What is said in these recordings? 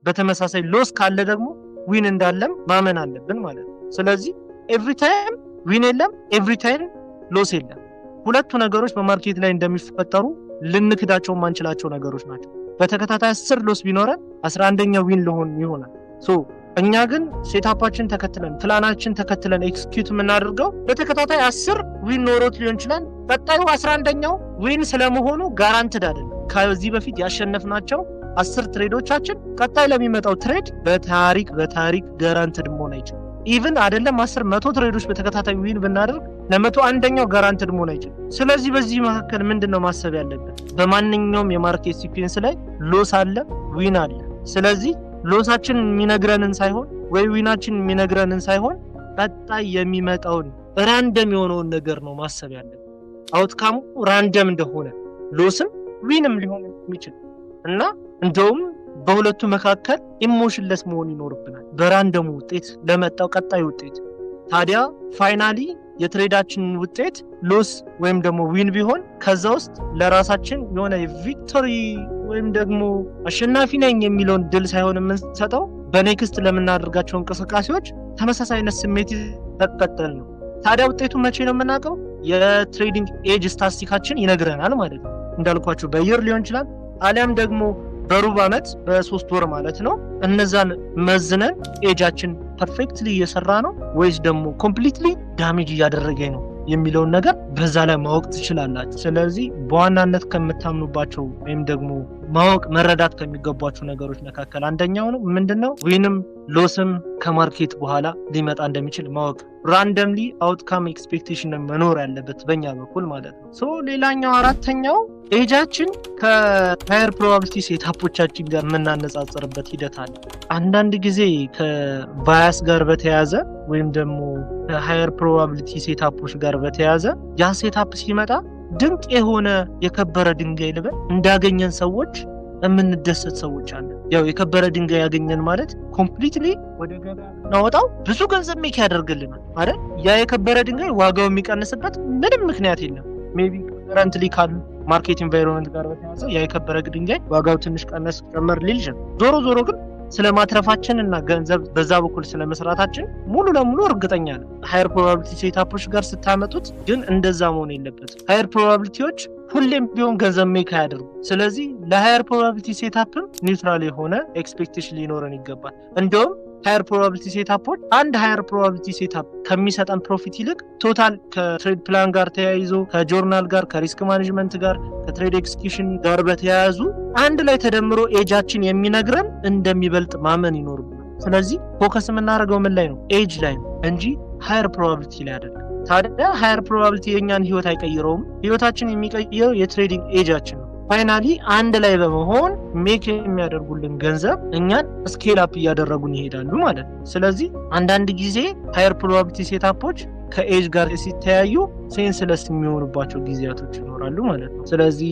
በተመሳሳይ loss ካለ ደግሞ win እንዳለም ማመን አለብን ማለት ነው። ስለዚህ every time win የለም፣ every time loss የለም። ሁለቱ ነገሮች በ market ላይ እንደሚፈጠሩ ልንክዳቸው የማንችላቸው ነገሮች ናቸው። በተከታታይ 10 loss ቢኖረን 11ኛው win ሊሆን ይሆናል። So እኛ ግን setup ኣችን ተከትለን፣ ፕላናችን ተከትለን execute የምናደርገው በተከታታይ 10 win ኖሮት ሊሆን ይችላል። ቀጣዩ 11ኛው win ስለመሆኑ guaranteed አይደለም። ከዚህ በፊት ያሸነፍናቸው 10 trade ኦቻችን ቀጣይ ለሚመጣው trade በታሪክ guaranteed መሆን አይችልም። Even አይደለም 10፣ 100 trade ኦች በተከታታይ win ብናደርግ ለ101ኛው guaranteed መሆን አይችልም። ስለዚህ በዚህ መካከል ምንድን ነው ማሰብ ያለብን? በማንኛውም የ market sequence ላይ loss አለ፣ win አለ። ስለዚህ loss ኣችን የሚነግረንን ሳይሆን ወይ win ኣችን የሚነግረንን ሳይሆን ቀጣይ የሚመጣውን random የሆነውን ነገር ነው ማሰብ ያለብን። Outcome ኡ random እንደሆነ loss ም win ም ሊሆን የሚችል እና እንደውም በሁለቱ መካከል emotionless መሆን ይኖርብናል፣ በ random ኡ ውጤት ለመጣው ቀጣይ ውጤት። ታዲያ finally የ trade ኣችን ውጤት loss ወይም ደግሞ win ቢሆን ከዛ ውስጥ ለራሳችን የሆነ victory ወይም ደግሞ አሸናፊ ነኝ የሚለውን ድል ሳይሆን የምንሰጠው በ next ለምናደርጋቸው እንቅስቃሴዎች ተመሳሳይ አይነት ስሜት መቀጠል ነው። ታዲያ ውጤቱ መቼ ነው የምናውቀው? የ trading edge statistic ኣችን ይነግረናል ማለት ነው። እንዳልኳችሁ በ year ሊሆን ይችላል፣ አሊያም ደግሞ በሩብ ዓመት፣ በ3 ወር ማለት ነው። እነዛን መዝነን edge ኣችን perfectly እየሰራ ነው ወይስ ደግሞ completely damage እያደረገ ነው የሚለውን ነገር በዛ ላይ ማወቅ ትችላላችሁ። ስለዚህ በዋናነት ከምታምኑባቸው ወይም ደግሞ ማወቅ መረዳት ከሚገቧችሁ ነገሮች መካከል አንደኛው ነው ምንድን ነው? Win ም loss ም ከ market በኋላ ሊመጣ እንደሚችል ማወቅ፣ randomly outcome expectation መኖር ያለበት በእኛ በኩል ማለት ነው። So ሌላኛው አራተኛው edge ኣችን ከ higher probability setup ኦቻችን ጋር የምናነጻጽርበት ሂደት አለ። አንዳንድ ጊዜ ከ bias ጋር በተያያዘ ወይም ደግሞ ከ higher probability setup ኦች ጋር በተያያዘ ያ setup ሲመጣ ድንቅ የሆነ የከበረ ድንጋይ ልበል እንዳገኘን ሰዎች የምንደሰት ሰዎች አለን። ያው የከበረ ድንጋይ ያገኘን ማለት completely ወደ ገበያ ብናወጣው ብዙ ገንዘብ make ያደርግልናል አይደል? ያ የከበረ ድንጋይ ዋጋው የሚቀንስበት ምንም ምክንያት የለም። Maybe currently ካሉ market environment ጋር በተያያዘ ያ የከበረ ድንጋይ ዋጋው ትንሽ ቀነስ ጨመር ሊል ይችላል። ዞሮ ዞሮ ግን ስለ ማትረፋችን እና ገንዘብ በዛ በኩል ስለ መስራታችን ሙሉ ለሙሉ እርግጠኛ ነን። Higher probability setup ኦች ጋር ስታመጡት ግን እንደዛ መሆን የለበትም። Higher probability ዎች ሁሌም ቢሆን ገንዘብ make አያደርጉ። ስለዚህ ለ higher probability setup ም neutral የሆነ expectation ሊኖረን ይገባል። እንደውም higher probability setup ኦች አንድ higher probability setup ከሚሰጠን profit ይልቅ total ከ trade plan ጋር ተያይዞ፣ ከጆርናል ጋር፣ ከ risk management ጋር፣ ከ trade execution ጋር በተያያዙ አንድ ላይ ተደምሮ edge ኣችን የሚነግረን እንደሚበልጥ ማመን ይኖርብናል። ስለዚህ focus የምናደርገው ምን ላይ ነው? Edge ላይ ነው እንጂ higher probability ላይ አይደለም። ታዲያ higher probability የእኛን ህይወት አይቀይረውም። ህይወታችን የሚቀይረው የ trading edge ኣችን ነው። Finally አንድ ላይ በመሆን make የሚያደርጉልን ገንዘብ እኛን scale up እያደረጉን ይሄዳሉ ማለት ነው። ስለዚህ አንዳንድ ጊዜ higher probability setup ኦች ከ edge ጋር ሲተያዩ senseless የሚሆኑባቸው ጊዜያቶች ይኖራሉ ማለት ነው። ስለዚህ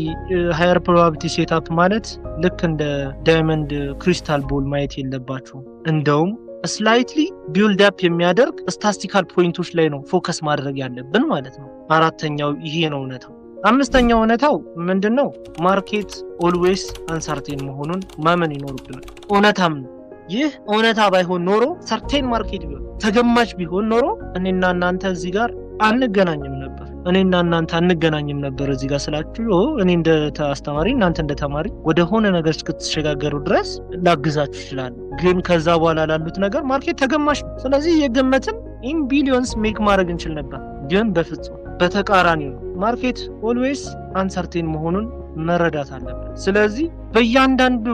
higher probability setup ማለት ልክ እንደ diamond crystal ball ማየት የለባችሁም። እንደውም slightly build up የሚያደርግ statistical point ኦች ላይ ነው focus ማድረግ ያለብን ማለት ነው። አራተኛው ይሄ ነው እውነታው። አምስተኛው እውነታው ምንድን ነው? Market always uncertain መሆኑን ማመን ይኖርብናል። እውነታም ነው። ይህ እውነታ ባይሆን ኖሮ፣ certain market ቢሆን፣ ተገማች ቢሆን ኖሮ እኔና እናንተ እዚህ ጋር አንገናኝም ነበር። እኔና እናንተ አንገናኝም ነበር። እዚህ ጋር ስላችሁ እኔ እንደ አስተማሪ እናንተ እንደ ተማሪ ወደ ሆነ ነገር እስክትሸጋገሩ ድረስ ላግዛችሁ እችላለሁ። ግን ከዛ በኋላ ላሉት ነገር market ተገማች ነው። ስለዚህ የገመትን in billions make ማድረግ እንችል ነበር። ግን በፍጹም በተቃራኒ ነው። Market always uncertain መሆኑን መረዳት አለብን። ስለዚህ በእያንዳንዱ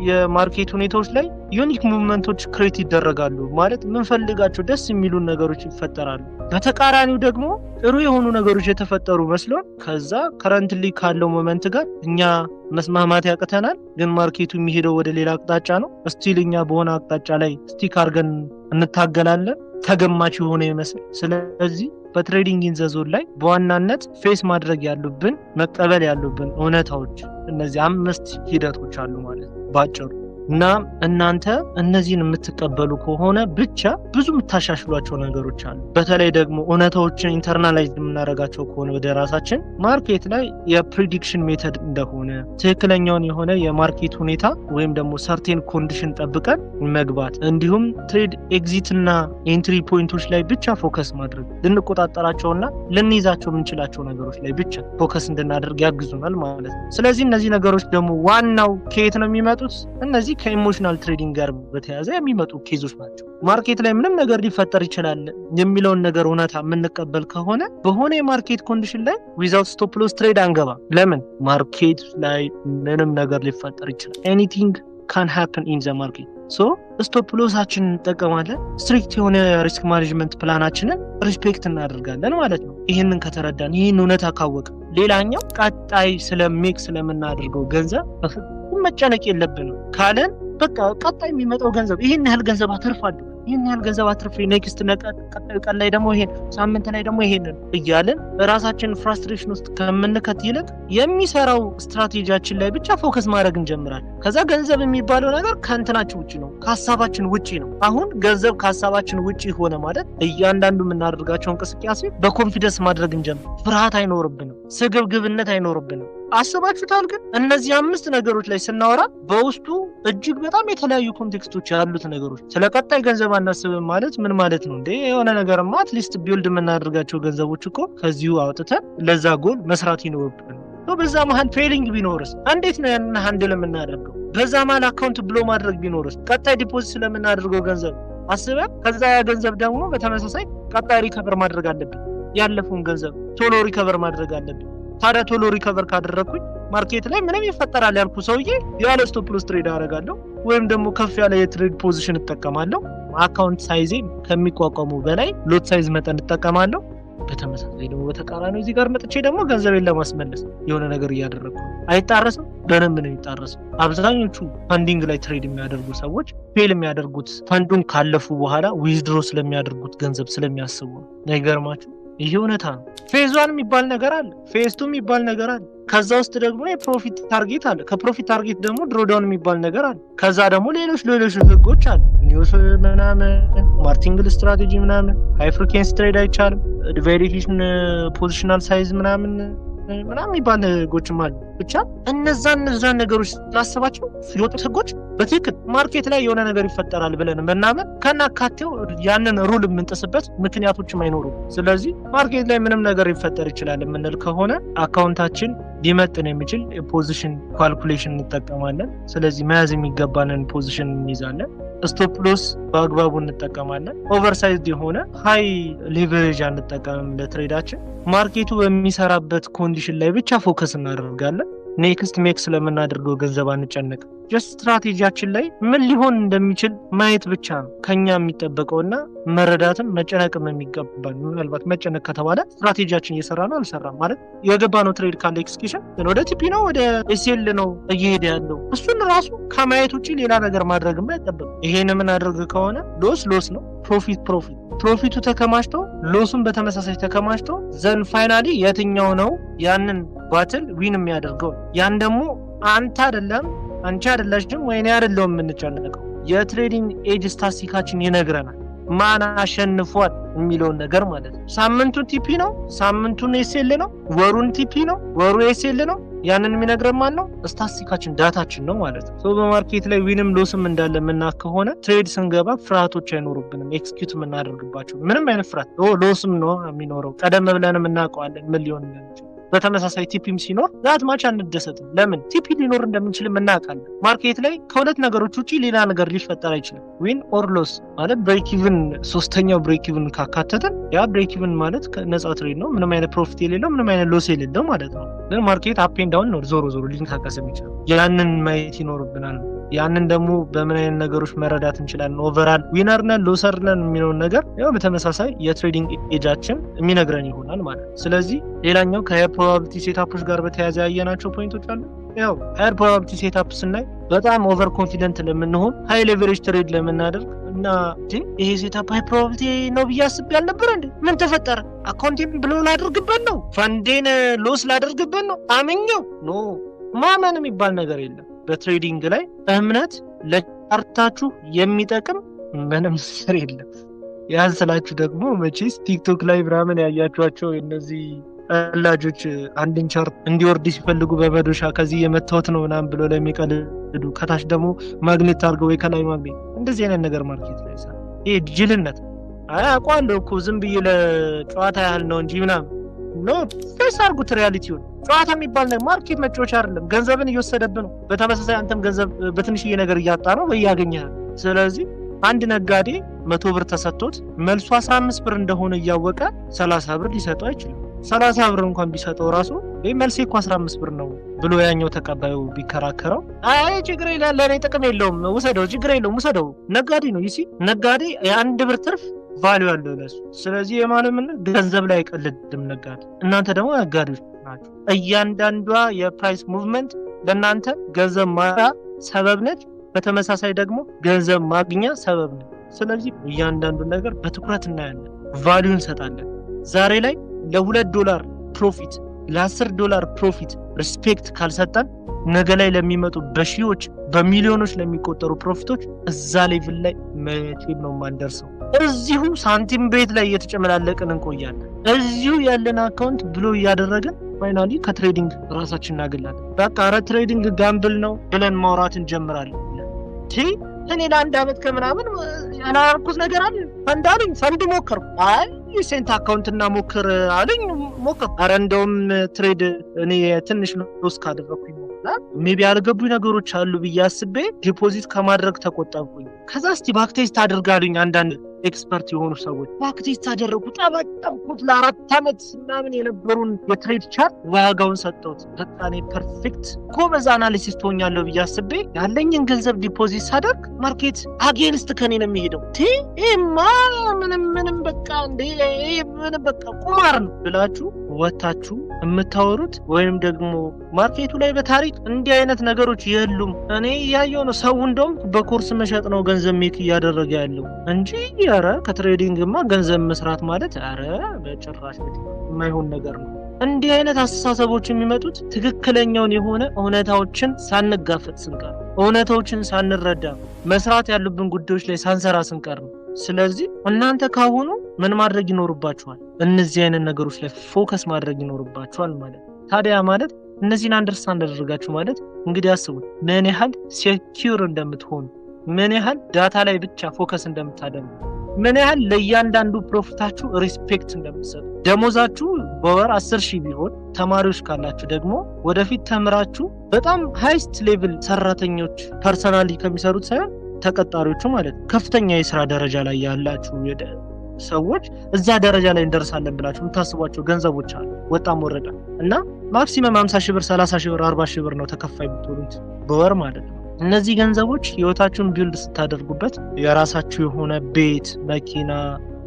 የ market ሁኔታዎች ላይ unique movement ኦች create ይደረጋሉ፣ ማለት የምንፈልጋቸው ደስ የሚሉን ነገሮች ይፈጠራሉ። በተቃራኒው ደግሞ ጥሩ የሆኑ ነገሮች የተፈጠሩ መስሎን ከዛ currently ካለው moment ጋር እኛ መስማማት ያቅተናል። ግን market ኡ የሚሄደው ወደ ሌላ አቅጣጫ ነው። Still እኛ በሆነ አቅጣጫ ላይ stick አድርገን እንታገላለን ተገማች የሆነ ይመስል። ስለዚህ በ trading in the zone ላይ በዋናነት face ማድረግ ያሉብን፣ መቀበል ያሉብን እውነታዎች እነዚህ አምስት ሂደቶች አሉ ማለት ነው ባጭሩ። እና እናንተ እነዚህን የምትቀበሉ ከሆነ ብቻ ብዙ የምታሻሽሏቸው ነገሮች አሉ። በተለይ ደግሞ እውነታዎችን internalize የምናደርጋቸው ከሆነ ወደ ራሳችን market ላይ የ prediction method እንደሆነ፣ ትክክለኛውን የሆነ የ market ሁኔታ ወይም ደግሞ certain condition ጠብቀን መግባት፣ እንዲሁም trade exit እና entry point ኦች ላይ ብቻ focus ማድረግ፣ ልንቆጣጠራቸውና ልንይዛቸው የምንችላቸው ነገሮች ላይ ብቻ focus እንድናደርግ ያግዙናል ማለት ነው። ስለዚህ እነዚህ ነገሮች ደግሞ ዋናው ከየት ነው የሚመጡት? እነዚህ ከ emotional trading ጋር በተያያዘ የሚመጡ case ኦች ናቸው። Market ላይ ምንም ነገር ሊፈጠር ይችላል የሚለውን ነገር እውነታ የምንቀበል ከሆነ በሆነ የ market condition ላይ without stop loss trade አንገባም። ለምን? Market ላይ ምንም ነገር ሊፈጠር ይችላል። Anything can happen in the market። So stop loss ኣችንን እንጠቀማለን። Strict የሆነ risk management plan ኣችንን respect እናደርጋለን ማለት ነው። ይህንን ከተረዳን፣ ይህን እውነታ ካወቅን፣ ሌላኛው ቀጣይ ስለ make ስለምናደርገው ገንዘብ መጨነቅ የለብንም ካለን፣ በቃ ቀጣይ የሚመጣው ገንዘብ ይህን ያህል ገንዘብ አተርፋለሁ፣ ይህን ያህል ገንዘብ አትርፌ next ቀጣዩ ቀን ላይ ደግሞ ይሄን፣ ሳምንት ላይ ደግሞ ይሄንን እያልን ራሳችንን frustration ውስጥ ከምንከት ይልቅ የሚሰራው ስትራቴጂያችን ላይ ብቻ focus ማድረግ እንጀምራለን። ከዛ ገንዘብ የሚባለው ነገር ከእንትናችን ውጭ ነው፣ ከሀሳባችን ውጭ ነው። አሁን ገንዘብ ከሀሳባችን ውጭ ሆነ ማለት እያንዳንዱ የምናደርጋቸው እንቅስቃሴ በ confidence ማድረግ እንጀምር። ፍርሃት አይኖርብንም፣ ስግብግብነት አይኖርብንም። አስባችሁታል? ግን እነዚህ አምስት ነገሮች ላይ ስናወራ በውስጡ እጅግ በጣም የተለያዩ context ኦች ያሉት ነገሮች። ስለ ቀጣይ ገንዘብ አናስብም ማለት ምን ማለት ነው እንዴ? የሆነ ነገርማ at least build የምናደርጋቸው ገንዘቦች እኮ ከዚሁ አውጥተን ለዛ ጎል መስራት ይኖርብን። በዛ መሀል failing ቢኖርስ እንዴት ነው ያንን handle የምናደርገው? በዛ መሀል account blow ማድረግ ቢኖርስ? ቀጣይ deposit ስለምናደርገው ገንዘብ አስበን ከዛ ያ ገንዘብ ደግሞ በተመሳሳይ ቀጣይ recover ማድረግ አለብን። ያለፈውን ገንዘብ ቶሎ recover ማድረግ አለብን። ታዲያ ቶሎ recover ካደረግኩኝ market ላይ ምንም ይፈጠራል ያልኩ ሰውዬ ያለ stop loss trade አደርጋለሁ ወይም ደግሞ ከፍ ያለ የ trade position እጠቀማለሁ። Account size ኤ ከሚቋቋሙ በላይ lot size መጠን እጠቀማለሁ። በተመሳሳይ ደግሞ በተቃራኒው እዚህ ጋር መጥቼ ደግሞ ገንዘቤን ለማስመለስ የሆነ ነገር እያደረግኩ ነው። አይጣረስም? በደንብ ነው የሚጣረሰው። አብዛኞቹ funding ላይ trade የሚያደርጉ ሰዎች fail የሚያደርጉት ፈንዱን ካለፉ በኋላ withdraw ስለሚያደርጉት ገንዘብ ስለሚያስቡ ነው። አይገርማችሁ? ይህ እውነታ ነው። Phase one የሚባል ነገር አለ። Phase two የሚባል ነገር አለ። ከዛ ውስጥ ደግሞ የ profit target አለ። ከ profit target ደግሞ drawdown የሚባል ነገር አለ። ከዛ ደግሞ ሌሎች ሌሎች ህጎች አሉ። News ምናምን፣ martingale strategy ምናምን፣ high frequency trade አይቻልም፣ variation positional size ምናምን ምናምን የሚባል ህጎችም አሉ። ብቻ እነዛን ነገሮች ስናስባቸው የወጡት ህጎች በትክክል market ላይ የሆነ ነገር ይፈጠራል ብለን መናመን ከናካቴው ያንን rule የምንጥስበት ምክንያቶችም አይኖሩም። ስለዚህ market ላይ ምንም ነገር ይፈጠር ይችላል የምንል ከሆነ account ኣችን ሊመጥን የሚችል የ position calculation እንጠቀማለን። ስለዚህ መያዝ የሚገባንን position እንይዛለን። Stop loss በአግባቡ እንጠቀማለን። Oversized የሆነ high leverage አንጠቀምም ለ trade ኣችን። Market ኡ በሚሰራበት condition ላይ ብቻ focus እናደርጋለን። Next make ስለምናደርገው ገንዘብ አንጨነቅም። Just strategy ያችን ላይ ምን ሊሆን እንደሚችል ማየት ብቻ ነው ከኛ የሚጠበቀውና መረዳትም መጨነቅም የሚገባን። ምናልባት መጨነቅ ከተባለ ስትራቴጂያችን እየሰራ ነው አልሰራም ማለት፣ የገባነው trade ካለ execution ወደ TP ነው ወደ SL ነው እየሄደ ያለው፣ እሱን ራሱ ከማየት ውጭ ሌላ ነገር ማድረግም አይጠበቅም። ይሄን የምናደርግ ከሆነ loss loss ነው፣ profit profit፣ profit ኡ ተከማችቶ loss ኡን በተመሳሳይ ተከማችቶ then finally የትኛው ነው ያንን battle win የሚያደርገው? ያን ደግሞ አንተ አይደለም፣ አንቺ አይደለሽም ወይ እኔ አይደለሁም የምንጨነቀው። የ trading edge statistic ኣችን ይነግረናል ማን አሸንፏል የሚለውን ነገር ማለት ነው። ሳምንቱን TP ነው፣ ሳምንቱን SL ነው፣ ወሩን TP ነው፣ ወሩ SL ነው። ያንን የሚነግረን ማን ነው? Statistic ኣችን፣ data ኣችን ነው ማለት ነው። በ market ላይ win ም loss ም እንዳለ የምናውቅ ከሆነ trade ስንገባ ፍርሃቶች አይኖሩብንም። Execute የምናደርግባቸው ምንም አይነት ፍርሃት፣ loss ም ነው የሚኖረው፣ ቀደም ብለንም እናውቀዋለን ምን ሊሆን እንደሚችል። በተመሳሳይ TP ም ሲኖር that much አንደሰትም። ለምን? TP ሊኖር እንደምንችልም እናውቃለን። Market ላይ ከሁለት ነገሮች ውጭ ሌላ ነገር ሊፈጠር አይችልም። Win or loss ማለት break even፣ ሶስተኛው break even ካካተትን ያ break even ማለት ነፃ trade ነው። ምንም አይነት profit የሌለው፣ ምንም አይነት loss የሌለው ማለት ነው። ግን market up and down ነው ዞሮ ዞሮ ሊንቀሳቀስ የሚችለው። ያንን ማየት ይኖርብናል። ያንን ደግሞ በምን አይነት ነገሮች መረዳት እንችላለን? Overall winner ነን loser ነን የሚለውን ነገር ያው በተመሳሳይ የ trading edge ኣችን የሚነግረን ይሆናል ማለት ነው። ስለዚህ ሌላኛው ከ higher probability setup ኦች ጋር በተያያዘ ያየናቸው point ኦች አሉ። ያው higher probability setup ስናይ በጣም over confident ለምንሆን፣ high leverage trade ለምናደርግ እና ይሄ setup high probability ነው ብዬ አስቤ አልነበረ እንዴ? ምን ተፈጠረ? Account ኤን blow ላደርግበት ነው? Fund ኤን loss ላደርግበት ነው? አምኘው? No፣ ማመን የሚባል ነገር የለም። በ trading ላይ እምነት ለ chart ኣችሁ የሚጠቅም ምንም ስር የለም። ያን ስላችሁ ደግሞ መቼስ ቲክቶክ ላይ ምናምን ያያችኋቸው እነዚህ ቀላጆች አንድን chart እንዲወርድ ሲፈልጉ በመዶሻ ከዚህ የመታወት ነው ምናምን ብሎ ለሚቀልዱ፣ ከታች ደግሞ ማግኔት አድርገው ወይ ከላይ ማግኔት፣ እንደዚህ አይነት ነገር market ላይ ይሰራል። ይሄ ጅልነት። አይ አውቀዋለሁ እኮ፣ ዝም ብዬ ለጨዋታ ያህል ነው እንጂ ምናምን። No፣ face አድርጉት reality ውን። ጨዋታ የሚባል ነገር፣ market መጫወቻ አይደለም። ገንዘብን እየወሰደብህ ነው። በተመሳሳይ አንተም ገንዘብ በትንሽዬ ነገር እያጣ ነው ወይ እያገኘህ ነው። ስለዚህ አንድ ነጋዴ 100 ብር ተሰጥቶት መልሱ 15 ብር እንደሆነ እያወቀ 30 ብር ሊሰጠው አይችልም። 30 ብር እንኳን ቢሰጠው ራሱ ይህ መልሴ እኮ 15 ብር ነው ብሎ ያኛው ተቀባዩ ቢከራከረው፣ አይ ችግር የለም፣ ለእኔ ጥቅም የለውም፣ ውሰደው፣ ችግር የለውም፣ ውሰደው። ነጋዴ ነው፣ you see፣ ነጋዴ የ1 ብር ትርፍ value ያለው ለሱ። ስለዚህ የማለምን ገንዘብ ላይ አይቀልድም ነጋዴ። እናንተ ደግሞ ነጋዴዎች ናቸው። እያንዳንዷ የ price movement ለእናንተ ገንዘብ ማያ ሰበብ ነች። በተመሳሳይ ደግሞ ገንዘብ ማግኛ ሰበብ ነች። ስለዚህ እያንዳንዱን ነገር በትኩረት እናያለን፣ value እንሰጣለን። ዛሬ ላይ ለ2 ዶላር profit፣ ለ10 ዶላር profit respect ካልሰጠን ነገ ላይ ለሚመጡ በሺዎች በሚሊዮኖች ለሚቆጠሩ profit ኦች እዛ level ላይ መቼም ነው የማንደርሰው። እዚሁ ሳንቲም ቤት ላይ እየተጨመላለቅን እንቆያለን። እዚሁ ያለን account blow እያደረግን finally ከ trading ራሳችን እናገላለን። በቃ ኧረ trading gamble ነው ብለን ማውራት እንጀምራለን። እኔ ለአንድ ዓመት ከምናምን ያላረኩት ነገር አለ? ፈንድ አሉኝ፣ ፈንድ ሞከርኩ። አይ cent account እና ሞክር አሉኝ፣ ሞከርኩ። ኧረ እንደውም trade እኔ ትንሽ loss ካደረግኩኝ በኋላ maybe ያልገቡኝ ነገሮች አሉ ብዬ አስቤ deposit ከማድረግ ተቆጠብኩኝ። ከዛ እስቲ backtest አድርጋሉኝ አንዳንድ expert የሆኑ ሰዎች። Backtest አደረጉ፣ ጠበጠብኩት። ለ4 ዓመት ምናምን የነበሩን የ trade chart ዋጋውን ሰጠሁት። በቃ እኔ perfect ጎበዝ analysis ትሆኛለሁ ብዬ አስቤ ያለኝን ገንዘብ deposit ሳደርግ market against ከኔ ነው የሚሄደው። ይሄማ ምንም ምንም በቃ እንደ ምንም በቃ ቁማር ነው ብላችሁ ወታችሁ የምታወሩት ወይም ደግሞ market ኡ ላይ በታሪክ እንዲህ አይነት ነገሮች የሉም። እኔ እያየው ነው። ሰው እንደውም በኮርስ መሸጥ ነው ገንዘብ make እያደረገ ያለው እንጂ ኧረ ከ trading ማ ገንዘብ መስራት ማለት ኧረ በጭራሽ የማይሆን ነገር ነው። እንዲህ አይነት አስተሳሰቦች የሚመጡት ትክክለኛውን የሆነ እውነታዎችን ሳንጋፈጥ ስንቀር፣ እውነታዎችን ሳንረዳ፣ መስራት ያሉብን ጉዳዮች ላይ ሳንሰራ ስንቀር ነው። ስለዚህ እናንተ ካሁኑ ምን ማድረግ ይኖርባችኋል? እነዚህ አይነት ነገሮች ላይ focus ማድረግ ይኖርባችኋል ማለት ነው። ታዲያ ማለት እነዚህን understand አደረጋችሁ ማለት እንግዲህ አስቡት ምን ያህል secure እንደምትሆኑ፣ ምን ያህል data ላይ ብቻ focus እንደምታደርጉ፣ ምን ያህል ለእያንዳንዱ profit ኣችሁ respect እንደምትሰጡ። ደሞዛችሁ በወር 10,000 ቢሆን፣ ተማሪዎች ካላችሁ ደግሞ ወደፊት ተምራችሁ በጣም highest level ሰራተኞች፣ personally ከሚሰሩት ሳይሆን ተቀጣሪዎቹ ማለት ነው፣ ከፍተኛ የስራ ደረጃ ላይ ያላችሁ ሰዎች እዛ ደረጃ ላይ እንደርሳለን ብላችሁ የምታስቧቸው ገንዘቦች አሉ። ወጣም ወረደ እና maximum 50 ሺህ ብር፣ 30 ሺህ ብር፣ 40 ሺህ ብር ነው ተከፋይ የምትሆኑት በወር ማለት ነው። እነዚህ ገንዘቦች ህይወታችሁን build ስታደርጉበት፣ የራሳችሁ የሆነ ቤት፣ መኪና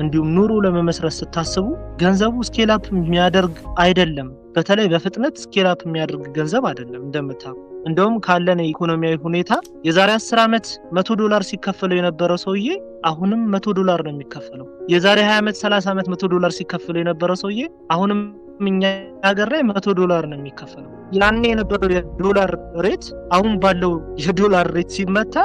እንዲሁም ኑሮ ለመመስረት ስታስቡ ገንዘቡ scale up የሚያደርግ አይደለም። በተለይ በፍጥነት scale up የሚያደርግ ገንዘብ አይደለም። እንደምታውቁ እንደውም ካለን የኢኮኖሚያዊ ሁኔታ የዛሬ 10 ዓመት 100 ዶላር ሲከፈለው የነበረው ሰውዬ አሁንም 100 ዶላር ነው የሚከፈለው። የዛሬ 20 ዓመት፣ 30 ዓመት 100 ዶላር ሲከፈለው የነበረው ሰውዬ አሁንም እኛ ሀገር ላይ 100 ዶላር ነው የሚከፈለው። ያኔ የነበረው የዶላር rate አሁን ባለው የዶላር rate ሲመታ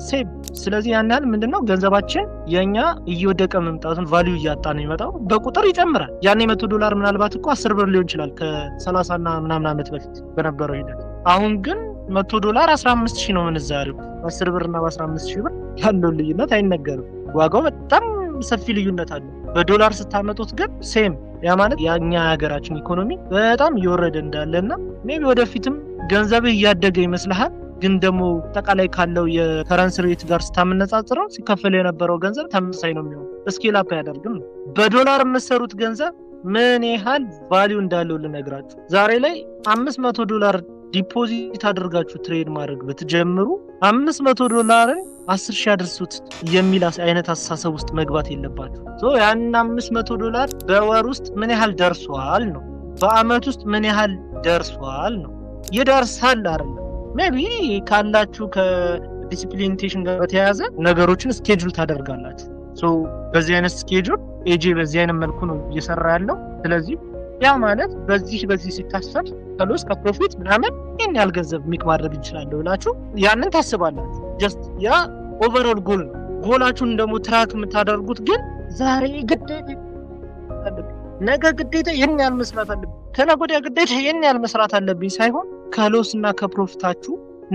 same። ስለዚህ ያን ያህል ምንድነው ገንዘባችን የኛ እየወደቀ መምጣቱን፣ value እያጣ ነው የሚመጣው። በቁጥር ይጨምራል። ያኔ 100 ዶላር ምናልባት እኮ 10 ብር ሊሆን ይችላል ከ30 እና ምናምን ዓመት በፊት በነበረው ሂደት። አሁን ግን 100 ዶላር 15 ሺህ ነው ምንዛሬው። በ10 ብር እና በ15 ሺህ ብር ያለውን ልዩነት አይነገርም። ዋጋው በጣም ሰፊ ልዩነት አለው። በዶላር ስታመጡት ግን same። ያ ማለት የእኛ ሀገራችን ኢኮኖሚ በጣም እየወረደ እንዳለ እና maybe ወደፊትም ገንዘብህ እያደገ ይመስልሃል፣ ግን ደግሞ አጠቃላይ ካለው የ currency rate ጋር ስታመነጻጽረው ሲከፈል የነበረው ገንዘብ ተመሳሳይ ነው የሚሆነው። Scale up አያደርግም ነው። በዶላር የምትሰሩት ገንዘብ ምን ያህል value እንዳለው ልነግራችሁ። ዛሬ ላይ 500 ዶላር deposit አድርጋችሁ trade ማድረግ ብትጀምሩ 500 ዶላርን 10,000 አድርሱት የሚል አይነት አስተሳሰብ ውስጥ መግባት የለባችሁ። ያን 500 ዶላር በወር ውስጥ ምን ያህል ደርሷል ነው። በአመት ውስጥ ምን ያህል ደርሷል ነው። ይደርሳል አይደለም። Maybe ካላችሁ ከ disciplination ጋር በተያያዘ ነገሮችን schedule ታደርጋላችሁ። በዚህ አይነት schedule ኤጄ በዚህ አይነት መልኩ ነው እየሰራ ያለው። ስለዚህ ያ ማለት በዚህ በዚህ ሲታሰብ ከ loss ከ profit ምናምን ይህን ያህል ገንዘብ make ማድረግ እንችላለሁ ብላችሁ ያንን ታስባላችሁ። Just ያ overall goal ነው። ጎላችሁን ደግሞ track የምታደርጉት ግን ዛሬ ግዴታ ነገ ግዴታ ይህን ያህል መስራት አለብኝ፣ ከነገ ወዲያ ግዴታ ይህን ያህል መስራት አለብኝ ሳይሆን ከ loss እና ከ profit ኣችሁ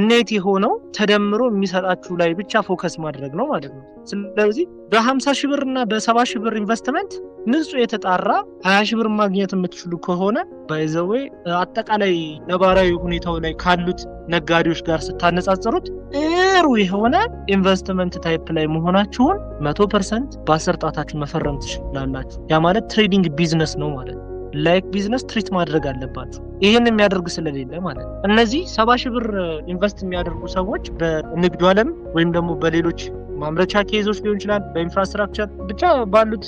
net የሆነው ተደምሮ የሚሰጣችሁ ላይ ብቻ focus ማድረግ ነው ማለት ነው። ስለዚህ በ50 ሺህ ብር እና በ70 ሺህ ብር ኢንቨስትመንት ንጹህ የተጣራ 20 ሺህ ብር ማግኘት የምትችሉ ከሆነ፣ by the way፣ አጠቃላይ ነባራዊ ሁኔታው ላይ ካሉት ነጋዴዎች ጋር ስታነጻጽሩት ጥሩ የሆነ investment type ላይ መሆናችሁን 100% በ10 ጣታችሁ መፈረም ትችላላችሁ። ያ ማለት trading business ነው ማለት ነው። Like business treat ማድረግ አለባችሁ። ይህን የሚያደርግ ስለሌለ ማለት ነው። እነዚህ 70 ሺህ ብር invest የሚያደርጉ ሰዎች በንግዱ ዓለም ወይም ደግሞ በሌሎች ማምረቻ case ኦች ሊሆን ይችላል፣ በ infrastructure ብቻ ባሉት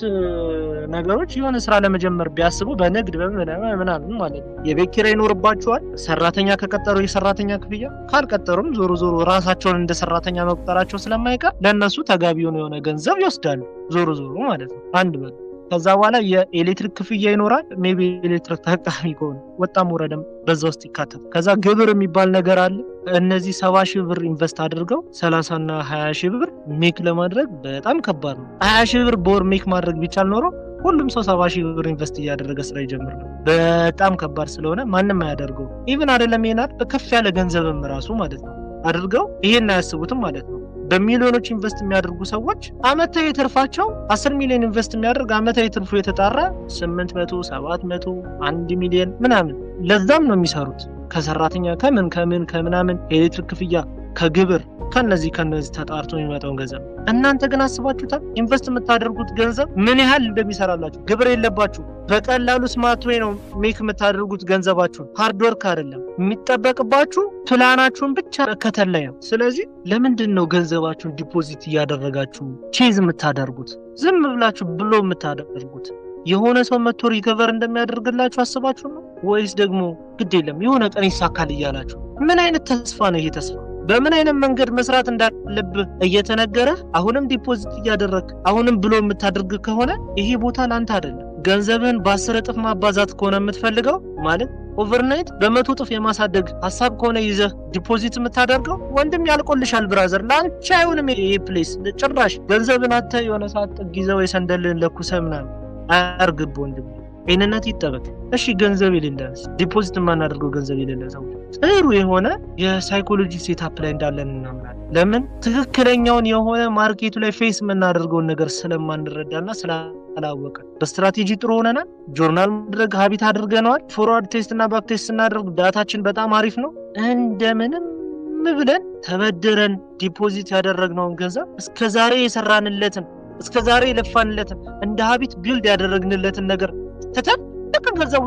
ነገሮች የሆነ ስራ ለመጀመር ቢያስቡ በንግድ ምናምን ማለት ነው፣ የቤት ኪራይ ይኖርባቸዋል። ሰራተኛ ከቀጠሩ የሰራተኛ ክፍያ፣ ካልቀጠሩም ዞሮ ዞሮ ራሳቸውን እንደ ሰራተኛ መቁጠራቸው ስለማይቀር ለእነሱ ተገቢውን የሆነ ገንዘብ ይወስዳሉ። ዞሮ ዞሮ ማለት ነው አንድ በ ከዛ በኋላ የኤሌክትሪክ ክፍያ ይኖራል። Maybe ኤሌክትሪክ ተጠቃሚ ከሆነ ወጣም ወረደም በዛ ውስጥ ይካተታል። ከዛ ግብር የሚባል ነገር አለ። እነዚህ 70 ሺህ ብር invest አድርገው 30ና 20 ሺህ ብር make ለማድረግ በጣም ከባድ ነው። 20 ሺህ ብር በወር make ማድረግ ቢቻል ኖሮ ሁሉም ሰው 70 ሺህ ብር invest እያደረገ ስራ ይጀምር ነው። በጣም ከባድ ስለሆነ ማንም አያደርገው። Even አይደለም ይሄናል በከፍ ያለ ገንዘብም ራሱ ማለት ነው አድርገው ይሄን አያስቡትም ማለት ነው። በሚሊዮኖች invest የሚያደርጉ ሰዎች አመታዊ ትርፋቸው፣ 10 ሚሊዮን invest የሚያደርግ አመታዊ ትርፉ የተጣራ 800፣ 700፣ 1 ሚሊዮን ምናምን። ለዛም ነው የሚሰሩት። ከሰራተኛ ከምን ከምን ከምናምን የኤሌክትሪክ ክፍያ ከግብር ከነዚህ ተጣርቶ የሚመጣውን ገንዘብ። እናንተ ግን አስባችሁታል? Invest የምታደርጉት ገንዘብ ምን ያህል እንደሚሰራላችሁ? ግብር የለባችሁ። በቀላሉ smart way ነው make የምታደርጉት ገንዘባችሁን። Hard work አይደለም የሚጠበቅባችሁ፣ ፕላናችሁን ብቻ መከተል ላይ ነው። ስለዚህ ለምንድን ነው ገንዘባችሁን deposit እያደረጋችሁ chase የምታደርጉት? ዝም ብላችሁ blow የምታደርጉት የሆነ ሰው መጥቶ recover እንደሚያደርግላችሁ አስባችሁ ነው ወይስ ደግሞ ግድ የለም የሆነ ቀን ይሳካል እያላችሁ? ምን አይነት ተስፋ ነው ይሄ ተስፋ? በምን አይነት መንገድ መስራት እንዳለብህ እየተነገረ አሁንም deposit እያደረግክ አሁንም blow የምታደርግ ከሆነ ይሄ ቦታ ለአንተ አይደለም። ገንዘብህን በ10 እጥፍ ማባዛት ከሆነ የምትፈልገው፣ ማለት overnight በ100 እጥፍ የማሳደግ ሀሳብ ከሆነ ይዘህ deposit የምታደርገው፣ ወንድም ያልቆልሻል፣ brother፣ ለአንቺ አይሆንም ይሄ place ጭራሽ። ገንዘብን አተህ የሆነ ሰዓት ጥግ ይዘህ ወይ ሰንደልህን ለኩሰህ ምናምን አያርግብ ወንድም። ጤንነት ይጠበቅ። እሺ፣ ገንዘብ የሌለን፣ deposit የማናደርገው ገንዘብ የሌለን ሰዎች ጥሩ የሆነ የ psychology setup ላይ እንዳለን እናምናለን። ለምን? ትክክለኛውን የሆነ market ኡ ላይ face የምናደርገውን ነገር ስለማንረዳና ስላላወቀን። በስትራቴጂ ጥሩ ሆነናል። ጆርናል ማድረግ habit አድርገነዋል። Forward test እና back test ስናደርግ data ችን በጣም አሪፍ ነው። እንደምንም ብለን ተበድረን deposit ያደረግነውን ገንዘብ፣ እስከዛሬ የሰራንለትን፣ እስከዛሬ የለፋንለትን፣ እንደ habit build ያደረግንለትን ነገር ትተን ልክ ገንዘቡ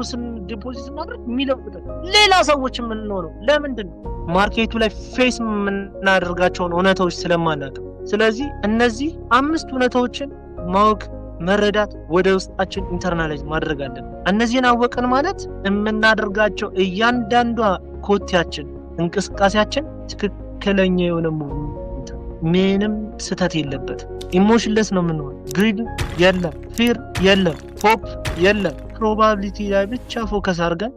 deposit ስናደርግ የሚለውጠን ሌላ ሰዎች የምንሆነው ለምንድን ነው? Market ኡ ላይ face የምናደርጋቸውን እውነታዎች ስለማናውቅ። ስለዚህ እነዚህ አምስት እውነታዎችን ማወቅ፣ መረዳት፣ ወደ ውስጣችን internalize ማድረግ አለብን። እነዚህን አወቅን ማለት የምናደርጋቸው እያንዳንዷ ኮቴያችን፣ እንቅስቃሴያችን ትክክለኛ የሆነ movement፣ ምንም ስህተት የለበትም። Emotionless ነው የምንሆን። Greed የለም፣ fear የለም፣ hope የለም። Probability ላይ ብቻ focus አድርገን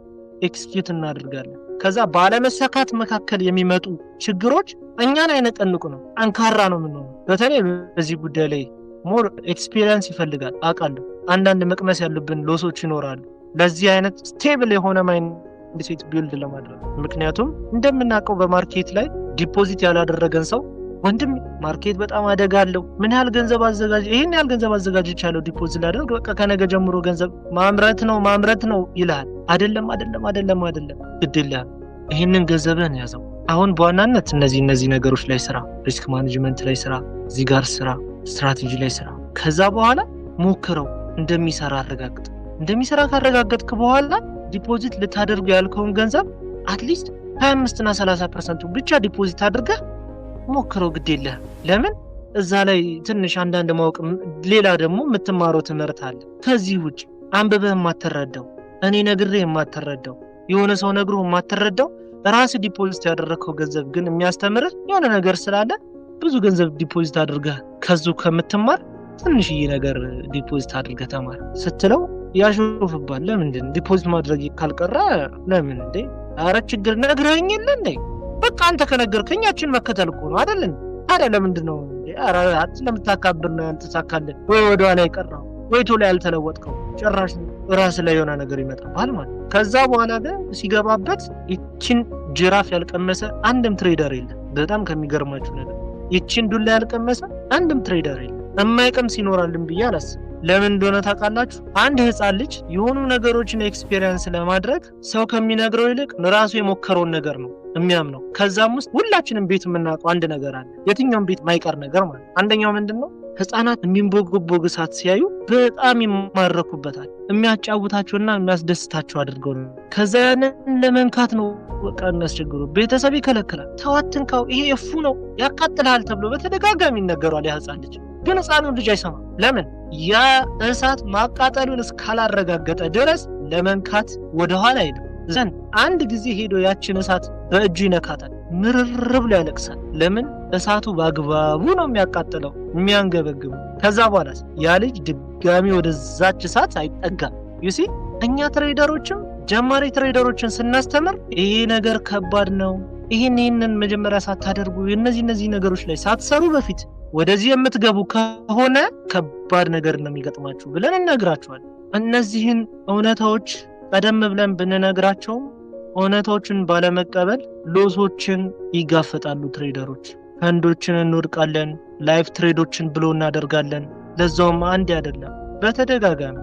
execute እናደርጋለን። ከዛ ባለመሳካት መካከል የሚመጡ ችግሮች እኛን አይነቀንቁንም። ጠንካራ ነው የምንሆነው። በተለይ በዚህ ጉዳይ ላይ more experience ይፈልጋል አውቃለሁ። አንዳንድ መቅመስ ያሉብን loss ኦች ይኖራሉ። ለዚህ አይነት stable የሆነ mindset build ለማድረግ፣ ምክንያቱም እንደምናውቀው በ market ላይ deposit ያላደረገን ሰው ወንድም market በጣም አደጋ አለው። ምን ያህል ገንዘብ አዘጋጅ፣ ይህን ያህል ገንዘብ አዘጋጅቻለሁ deposit ላደርግ፣ በቃ ከነገ ጀምሮ ገንዘብ ማምረት ነው ማምረት ነው ይልሃል። አይደለም፣ አይደለም፣ አይደለም፣ አይደለም። ግድ የለህም። ይህንን ገንዘብህን ያዘው። አሁን በዋናነት እነዚህ ነገሮች ላይ ስራ፣ risk management ላይ ስራ፣ እዚህ ጋር ስራ፣ ስትራቴጂ ላይ ስራ። ከዛ በኋላ ሞክረው፣ እንደሚሰራ አረጋግጥ። እንደሚሰራ ካረጋገጥክ በኋላ deposit ልታደርጉ ያልከውን ገንዘብ at least 25 እና 30 percent ኡ ብቻ deposit አድርገህ ሞክረው። ግድ የለህም። ለምን? እዛ ላይ ትንሽ አንዳንድ ማወቅ፣ ሌላ ደግሞ የምትማረው ትምህርት አለ። ከዚህ ውጭ አንብበህ የማትረዳው፣ እኔ ነግሬህ የማትረዳው፣ የሆነ ሰው ነግሮ የማትረዳው፣ ራስህ deposit ያደረግከው ገንዘብ ግን የሚያስተምርህ የሆነ ነገር ስላለ ብዙ ገንዘብ deposit አድርገህ ከዙ ከምትማር ትንሽዬ ነገር deposit አድርገህ ተማር ስትለው ያሾፍባል። ለምንድን deposit ማድረግ ካልቀረ ለምን እንዴ? አረ ችግር ነግረኸኝ የለ እንዴ? በቃ አንተ ከነገርከኝ ያችን መከተል እኮ ነው አይደል? ታዲያ ለምንድን ነው ለምታካብር ነው ያልተሳካልህ ወይ ወደኋላ የቀረው ወይ ቶሎ ያልተለወጥከው? ጭራሽ ራስ ላይ የሆነ ነገር ይመጣብሃል ማለት ነው። ከዛ በኋላ ግን ሲገባበት ይችን ጅራፍ ያልቀመሰ አንድም trader የለም። በጣም ከሚገርማችሁ ነገር ይችን ዱላ ያልቀመሰ አንድም trader የለም። የማይቀምስ ይኖራልን ብዬ አላስብም። ለምን እንደሆነ ታውቃላችሁ? አንድ ህፃን ልጅ የሆኑ ነገሮችን experience ለማድረግ ሰው ከሚነግረው ይልቅ ራሱ የሞከረውን ነገር ነው የሚያምነው። ከዛም ውስጥ ሁላችንም ቤት የምናውቀው አንድ ነገር አለ። የትኛውም ቤት ማይቀር ነገር ማለት አንደኛው ምንድን ነው? ህፃናት የሚንቦገቦግ እሳት ሲያዩ በጣም ይማረኩበታል። የሚያጫውታቸውና የሚያስደስታቸው አድርገው ነው። ከዛ ያንን ለመንካት ነው በቃ የሚያስቸግሩ። ቤተሰብ ይከለክላል። ተው አትንካው፣ ይሄ እፉ ነው ያቃጥልሃል ተብሎ በተደጋጋሚ ይነገሯል። ያ ህፃን ልጅ ግን ህፃኑ ልጅ አይሰማም። ለምን? ያ እሳት ማቃጠሉን እስካላረጋገጠ ድረስ ለመንካት ወደኋላ አይልም። ዘንድ አንድ ጊዜ ሄዶ ያችን እሳት በእጁ ይነካታል፣ ምርር ብሎ ያለቅሳል። ለምን? እሳቱ በአግባቡ ነው የሚያቃጥለው የሚያንገበግበው። ከዛ በኋላስ ያ ልጅ ድጋሚ ወደዛች እሳት አይጠጋም። You see፣ እኛ trader ኦችም ጀማሪ trader ኦችን ስናስተምር ይሄ ነገር ከባድ ነው፣ ይህንን መጀመሪያ ሳታደርጉ እነዚህ ነገሮች ላይ ሳትሰሩ በፊት ወደዚህ የምትገቡ ከሆነ ከባድ ነገር ነው የሚገጥማችሁ ብለን እንነግራቸዋለን። እነዚህን እውነታዎች ቀደም ብለን ብንነግራቸውም እውነታዎችን ባለመቀበል loss ኦችን ይጋፈጣሉ trader ኦች። ፈንዶችን እንወድቃለን፣ live trade ኦችን blow እናደርጋለን። ለዛውም አንድ አይደለም፣ በተደጋጋሚ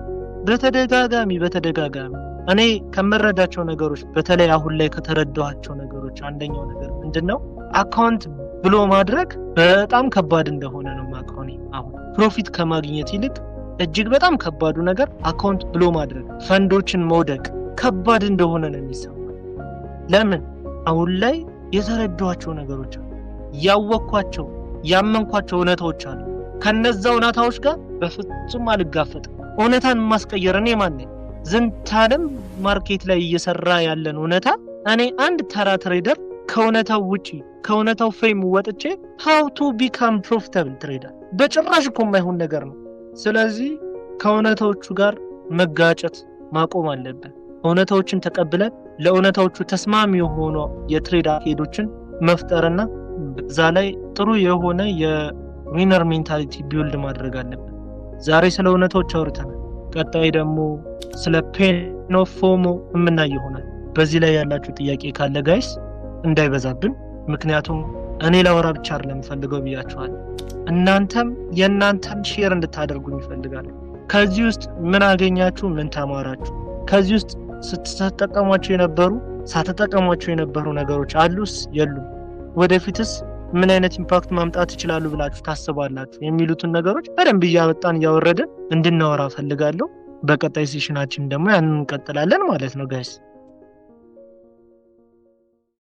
በተደጋጋሚ በተደጋጋሚ። እኔ ከምረዳቸው ነገሮች፣ በተለይ አሁን ላይ ከተረዳኋቸው ነገሮች አንደኛው ነገር ምንድን ነው? Account blow ማድረግ በጣም ከባድ እንደሆነ ነው የማውቀው። እኔ አሁን profit ከማግኘት ይልቅ እጅግ በጣም ከባዱ ነገር account blow ማድረግ፣ ፈንዶችን መውደቅ ከባድ እንደሆነ ነው የሚሰማኝ። ለምን? አሁን ላይ የተረዷቸው ነገሮች አሉ፣ ያወቅኳቸው ያመንኳቸው እውነታዎች አሉ። ከነዛ እውነታዎች ጋር በፍጹም አልጋፈጥም። እውነታን ማስቀየር እኔ ማን ነኝ? ዝንታለም market ላይ እየሰራ ያለን እውነታ እኔ አንድ ተራ trader ከእውነታው ውጪ ከእውነታው frame ወጥቼ how to become profitable trader? በጭራሽ እኮ የማይሆን ነገር ነው። ስለዚህ ከእውነታዎቹ ጋር መጋጨት ማቆም አለብን። እውነታዎችን ተቀብለን ለእውነታዎቹ ተስማሚ የሆኑ የ trade አካሄዶችን መፍጠርና በዛ ላይ ጥሩ የሆነ የ winner mentality build ማድረግ አለብን። ዛሬ ስለ እውነታዎች አውርተናል። ቀጣይ ደግሞ ስለ pain of FOMO የምናይ ይሆናል። በዚህ ላይ ያላችሁ ጥያቄ ካለ guys እንዳይበዛብን፣ ምክንያቱም እኔ ላወራ ብቻ አይደለም የምፈልገው ብያችኋል። እናንተም የእናንተን share እንድታደርጉኝ እፈልጋለሁ። ከዚህ ውስጥ ምን አገኛችሁ? ምን ተማራችሁ? ከዚህ ውስጥ ስትጠቀሟቸው የነበሩ ሳትጠቀሟቸው የነበሩ ነገሮች አሉስ የሉም? ወደፊትስ ምን አይነት impact ማምጣት ይችላሉ ብላችሁ ታስባላችሁ? የሚሉትን ነገሮች በደንብ እያመጣን እያወረድን እንድናወራ እፈልጋለሁ። በቀጣይ session ኣችን ደግሞ ያንን እንቀጥላለን ማለት ነው guys።